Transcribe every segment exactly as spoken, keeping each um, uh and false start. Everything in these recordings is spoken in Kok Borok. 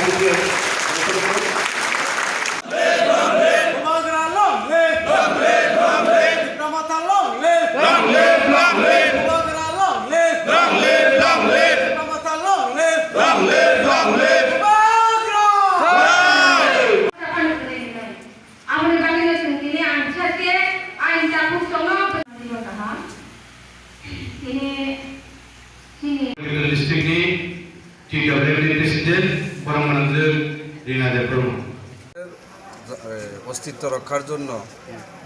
Bubagra long live! Long live, long live! Tipra Motha long live! Long live, long live! Bubagra long live! Long live, long live! Tipra Motha long live! Long live, long live! Bubagra! Aboni bagwino chwng tini ang sakhe ain tabuk tongo. Tini, tini. District ni T W D President, borok mwnamjwk Rina Debbarma. এ, অস্তিত্ব রক্ষার জন্য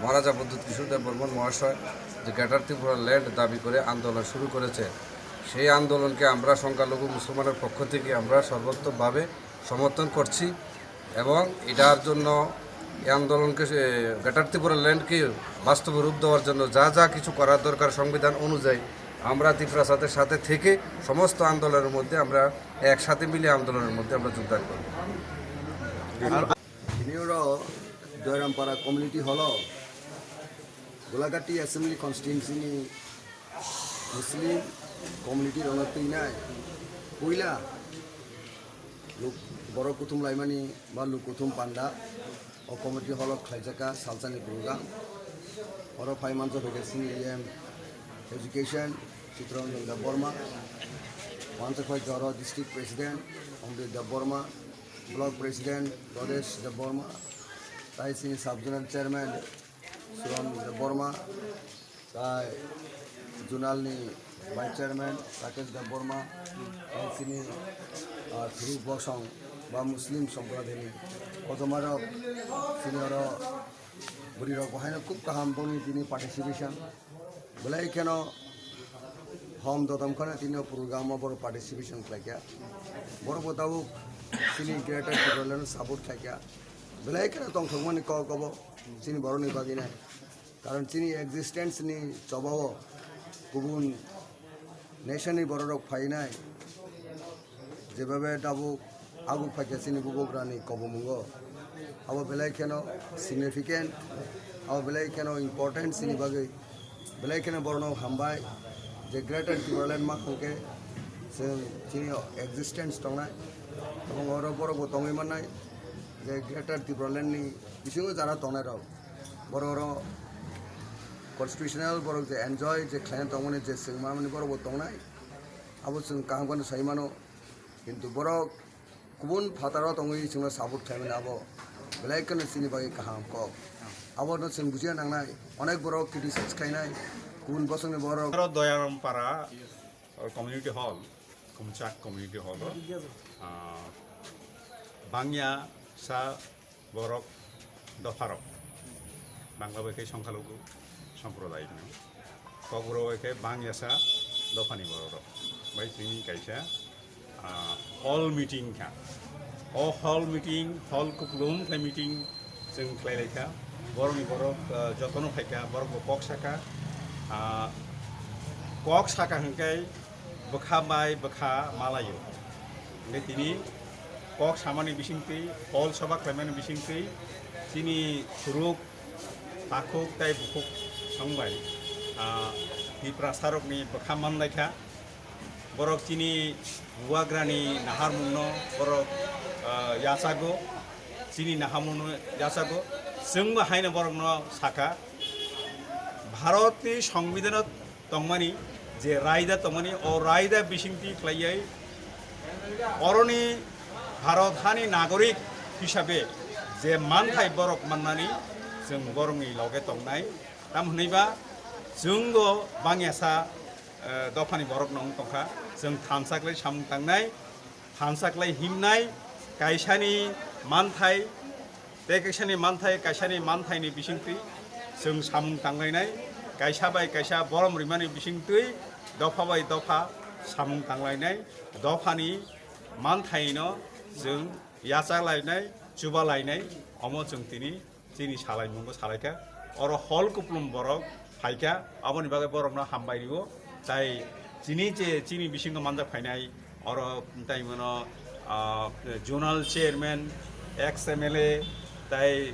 মহারাজা প্রদ্যুৎ কিশোর দেব বর্মন মহাশয় যে গ্রেটার ত্রিপুরা ল্যান্ড দাবি করে আন্দোলন শুরু করেছে, সেই আন্দোলনকে আমরা সংখ্যালঘু মুসলমানের পক্ষ থেকে আমরা সর্বোচ্চভাবে সমর্থন করছি এবং এটার জন্য এই আন্দোলনকে, এ, গ্রেটার ত্রিপুরা ল্যান্ডকে বাস্তব রূপ দেওয়ার জন্য যা যা কিছু করার দরকার সংবিধান অনুযায়ী আমরা ত্রিপুরা সাথে সাথে থেকে সমস্ত আন্দোলনের মধ্যে আমরা একসাথে মিলে আন্দোলনের মধ্যে আমরা যোগদান করব। Tini oro Doirampara community hall o Golagati assembly constituency ni Muslim community rokno twinai puila luk borok kuthum laimani ba luk kuthum panda o community hall o khlaijak kha salsani program. Oro phai manjak kha chini E M education Chittaranjan Debbarma, manjak kha oro district president Amrit Debbarma, block president Rajesh Debbarma, tai chini sub zonal chairman Suran Debbarma, tai zonal ni vice chairman Rakesh Debbarma, tai chini, ah, through bosong ba Muslim sompradayni kotorma rok chini oro bwrwi rok bo haino khub kaham boni tini participation. Belai kheno hom dodom kheno tini o program o borok participation khlaikha. Borok bo tabuk chini greater Tipraland no support khlaikha. Belai kheno tongthokmani kok obo chini borokni bagwi nai. Karon chini existence ni choba o kubun nation ni borok rok phainai. Jebabe tabuk aguk phaikha chini bubagrani kobomungo, abo belai kheno significant, abo belai kheno important chini bagwi, belai kheno borokno hambai je Greater Tipraland ma hwnkhe chwng chini existence tongnai, ebong oro borokbo tongwi mannai je Greater Tipraland ni bisingo jara tongnai rok borok oro constitutional borok je enjoy je khlaina tongmani je chwng manmani borokbo tongnai, abo chwng kaham kheno sai mano. Kintu borok kubun phataro tongwi chwngno support khlaimani abo belai kheno chini bagwi kaham kok. Abono chwng bujiya nangnai, onek borok criticize khlainai, kubun bosongni borok. Aro Doyaram para, or community hall, Kumchak community hall o, ah, bangya sa borok dopharok, Bangla bai khe songkhalukgo somprodaino, Kokborok bai khe bangyasa dophani bororok bai chini kaisa, ah, hall meeting kha. O hall meeting, hall kuplung khlai meeting chwng khlai lai kha. Borokni borok, ah, jotono phai kha, borok bo kok saka. Ah, kok saka hwnkhe bwkha bai bwkha malaio. Hwnkhe tini kok samani bisingtwi, hall soba khlaimani bisingtwi chini khuruk, takhuk tei bukhuk songbai, ah, Tiprasarokni bwkha manlaikha. Borok chini bubagrani naharmungno borok, ah, yachago, chini naharmungno yachago. Chwngbo haino borokno sakha, Bharatni Songbidhano tongmani, je raida tongmani, o raida bisingtwi khlaiwi oroni Bharat hani nagorik hisabe je manthai borok mannani, chwng borokni loge tongnai. Tam hwnwiba chwngbo bangyasa, eh, dophani borokno wng tongkha, chwng thansa khlai samung tangnai. Thansa khlai himnai, kaisani manthai, tei kaisani manthai, kaisani manthaini bisingtwi chwng samung tanglainai, kaisa bai kaisa borom rimani bisingtwi dopha bai dopha samung tanglainai, dophani manthaino chwng yacha lainai, chuba lainai, omo chwng tini chini salaimungo salaikha, oro hol kuplum borok phaikha, aboni bagwi borokno hambai rio. Tai chini je chini bisingo manjak phainai, oro tai mano, ah, zonal chairman, ex M L A, tai